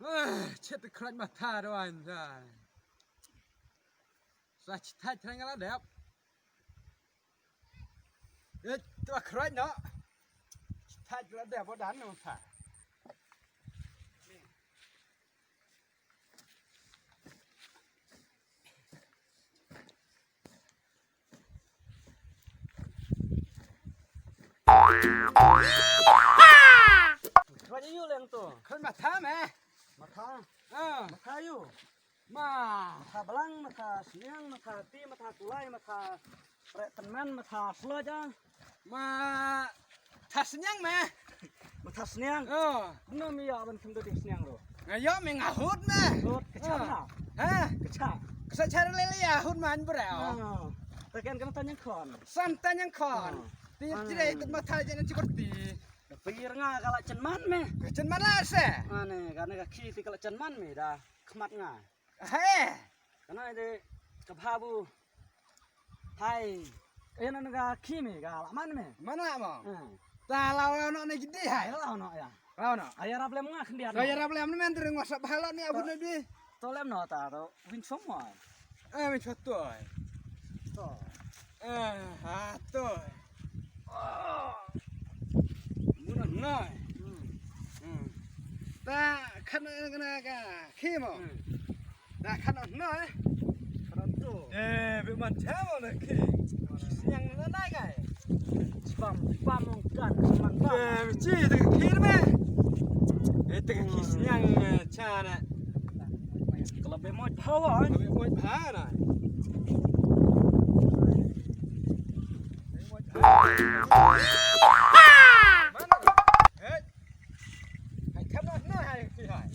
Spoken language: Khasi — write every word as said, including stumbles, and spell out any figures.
Ah, chet te khraj matha doan sa. Sa chithaj thrang la dep. Eh, tu khraj no. Chithaj la dep bodan no tha. Khraj ïa u leng tu. Khraj matha me. Matha. Ah. Matha ïa u. Ma. Matha blang, matha sniang, matha ti, matha kulai, matha prek tynmen, matha sloj ah. Matha sniang me. Matha sniang. Oh. Kumno me ïa ban kham dei sniang ruh. Nga ïa me nga hut me. Hut ka cha. Ha? Ka cha. Ka sa cha le le ïa hut man bra. Ah. Ta ken ka matha nyang khon. San ta nyang khon. Ah. Ti ti dei tut matha je na chi korti. Ka pir nga ka la chen man me. Ka chen man la se. Ane ka ne ka khi ti ka la chen man me da khmat nga. He. Kana de ka bhabu. Hai. Ena na ka khi me ka la man me. Mana mo. Hmm. Ta la la no ne gidi hai. Ai la no ya. La no. Ai rap lem nga khyndiat. Ai rap lem men tring WhatsApp bhalot ni abu ne bi. To lem no ta to. Win chom mo. Eh, win chom to. To. Eh, ha to. Mun na. Hmm. Hmm. Ta khan na ka khi mo. Hmm. Ta khan na eh. Khan to. Eh, bi man cha mo na khi. Sniang na na kai. Spam, spam mong kan, man kan. Eh, chi ta khi me. Eh, ta khi sniang cha na. Kalau be mo power. Be mo power na. Hai, kham na, na, hai, hai.